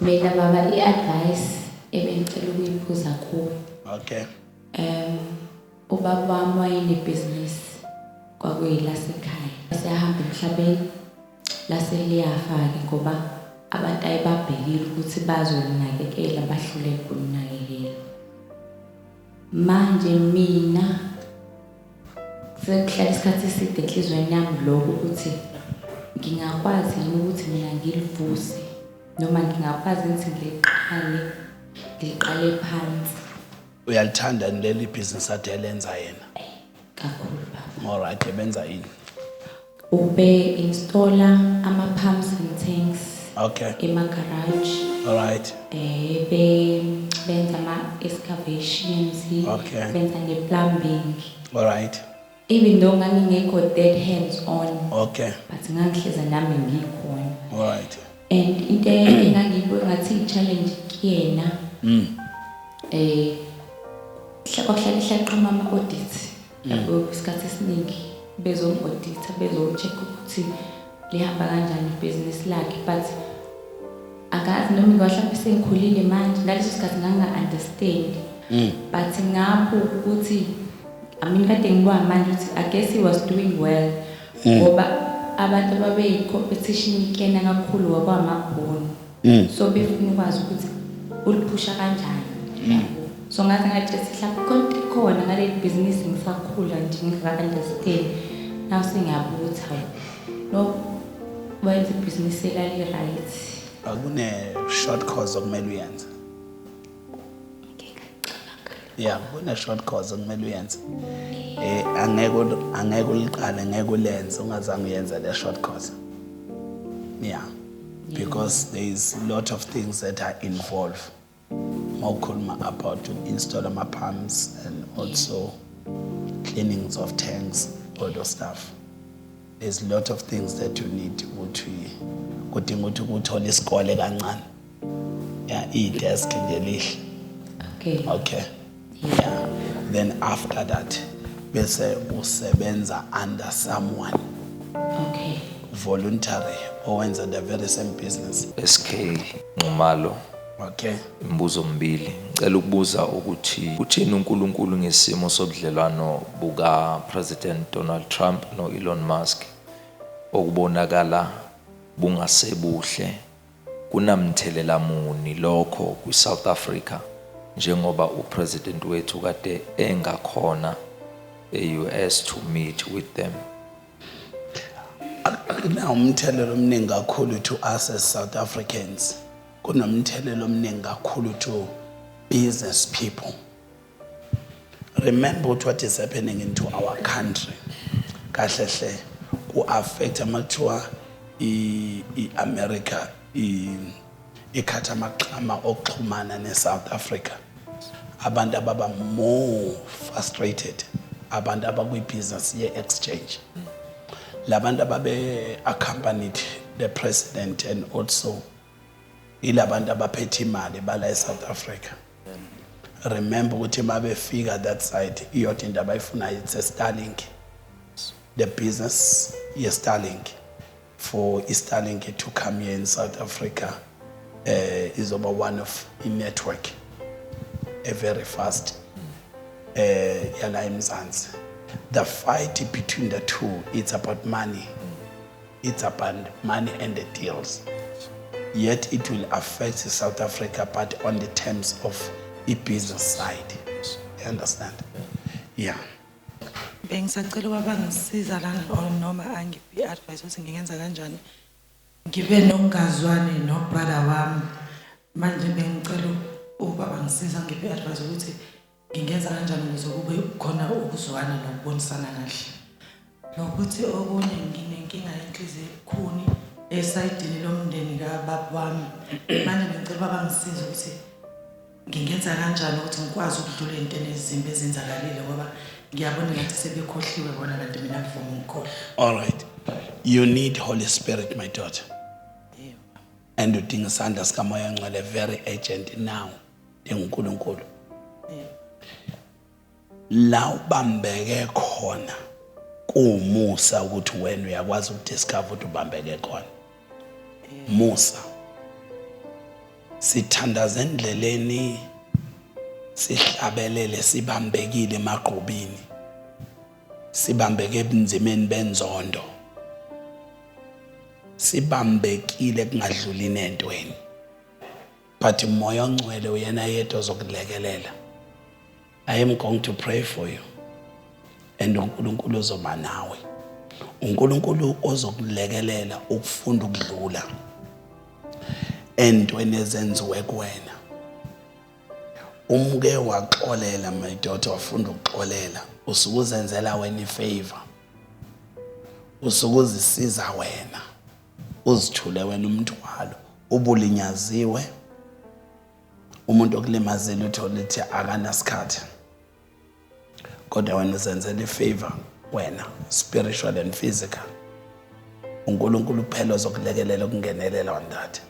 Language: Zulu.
Mina baba, i-advice ebengicela ukuyibuza kuwe. Okay. Ubaba wami wayenebhizinisi, kwakuyilasekhaya. Siyahamba emhlabeni, lase liyafa-ke ngoba abantu ayebabhekile ukuthi bazolinakekela bahluleka ukulinakekela. Manje mina sekuhlala isikhathi eside enhliziyweni yami lokho ukuthi ngingakwazi yini ukuthi mina ngilivuse noma ngingakwazi ukuthi ngiliqale phansi. Uyalithanda leli business ade elenza yena? Kakhulu, baba. All right, ebenza yini? Ube-installa ama-pumps and tanks ema-garage. All right. Benza ama-excavations. Benza ne-plumbing. All right. Even though ngangingekho that hands on, but ngangihleza nami ngikhona. All right. And into engangiyibuka ngathi i-challenge kuyena, kwakuhlala ihlaqhama ama-audit, yabo, isikhathi esiningi bezom-auditha, bezo-check ukuthi lihamba kanjani ibhizinisi lakhe. But angazi noma ngoba mhlawumbe sengikhulile manje, ngaleso sikhathi nganginga-understand, but ngapho ukuthi, I mean, kade ngibona manje ukuthi I guess he was doing well, ngoba abantu ababeyi-competition kuyena kakhulu kwakwamabhunu, so befuna ukwazi ukuthi uliphusha kanjani, yabo. So ngaze ngathi mhlawumbe khona into ekhona ngaleli bhizinisi ngisakhula nje ngingaka-understand. Now sengiyabuka ukuthi hawu, no, wayenza ibhizinisi elali-right. Akune short course okumele uyenze. Ngike ngacabanga. Yeah, kune short course okumele uyenze. Angeke uliqale, ngeke ulenze ungazange uyenze le short course. Yeah. Because there is a lot of things that are involved. Mawukhuluma about to install ama pumps and also cleanings of tanks, all those stuff. There's a lot of things that you need ukuthi kudinga ukuthi uthole isikole kancane. Yeah, i-desk nje lihle. Okay. Yeah. Then after that bese usebenza under someone. Voluntary owenza the very same business. SK Nxumalo. Imibuzo mbili. Ngicela ukubuza ukuthi uthini uNkulunkulu ngesimo sobudlelwano buka President Donald Trump no Elon Musk okubonakala bungasebuhle, kunamthelela muni lokho kwiSouth Africa njengoba upresident wethu kade engakhona e-US to meet with them? Akunawo umthelelo omningi kakhulu to us as South Africans. Kunomthelelo omningi kakhulu to business people. Remember what is happening into our country. Kahle hle ku-affect amathiwa i-America ikhatha amaxhama okuxhumana ne-South Africa. Abantu ababa more frustrated, abantu abakwi-business ye-exchange. Labantu ababe accompanied the president and also ilabantu abaphethe imali bala e-South Africa. Remember ukuthi mabefika that side, iyodwa into abayifunayo, it's a Starlink. The business ye-Starlink. For i-Starlink to come here in South Africa, izoba one of i-network a very fast yala eMzansi. The fight between the two, it's about money. It's about money and the deals. Yet it will affect South Africa, but on the terms of the business side. You understand? Yeah. Bengisacela ubaba ngisiza lana or noma angiphe i-advice ukuthi ngingenza kanjani. Ngibe nokungazwani no-brother wami. Manje bengicela ubaba ngisiza ngiphe i-advice ukuthi ngingenza kanjani ukuze kube khona ukuzwana nokubonisana kahle. Nokuthi okunye, nginenkinga yenhliziyo ebukhuni esayidini lomndeni kababa wami. Manje bengicela ubaba ngisize ukuthi ngingenza kanjani ukuthi ngikwazi ukudlula ey'ntweni ezimbi ezenzakalile, ngoba ngiyabona ngathi sebekhohliwe bona kanti mina ngivuma ngikhohlwa. All right. You need Holy Spirit, my daughter. Yebo. And udinga isandla sikaMoya Ongcwele very urgent now. NguNkulunkulu. Yebo. La ubambeke khona kuwumusa ukuthi wena uyakwazi ukudiscover ukuthi ubambeke khona. Musa. Sithandaza endleleni, sihlabelele sibambekile emagqubini, sibambeke ebunzimeni benzondo, sibambekile kungadluli nentweni, but uMoya oNgcwele uyena yedwa ozokulekelela. I am going to pray for you and uNkulunkulu uzoba nawe. UNkulunkulu ozokulekelela ukufunda ukudlula entweni ezenziwe kuwena. Umuke waxolela, my daughter, wafunda ukuxolela, usuke uzenzela wena ifavor, usuke uzisiza wena, uzithule wena umthwalo ubulinyaziwe. Umuntu okulimazile uthole ukuthi akanasikhathi, kodwa wena uzenzela ifavor wena, spiritual and physical. UNkulunkulu kuphela ozokulekelela ukungenelela on that.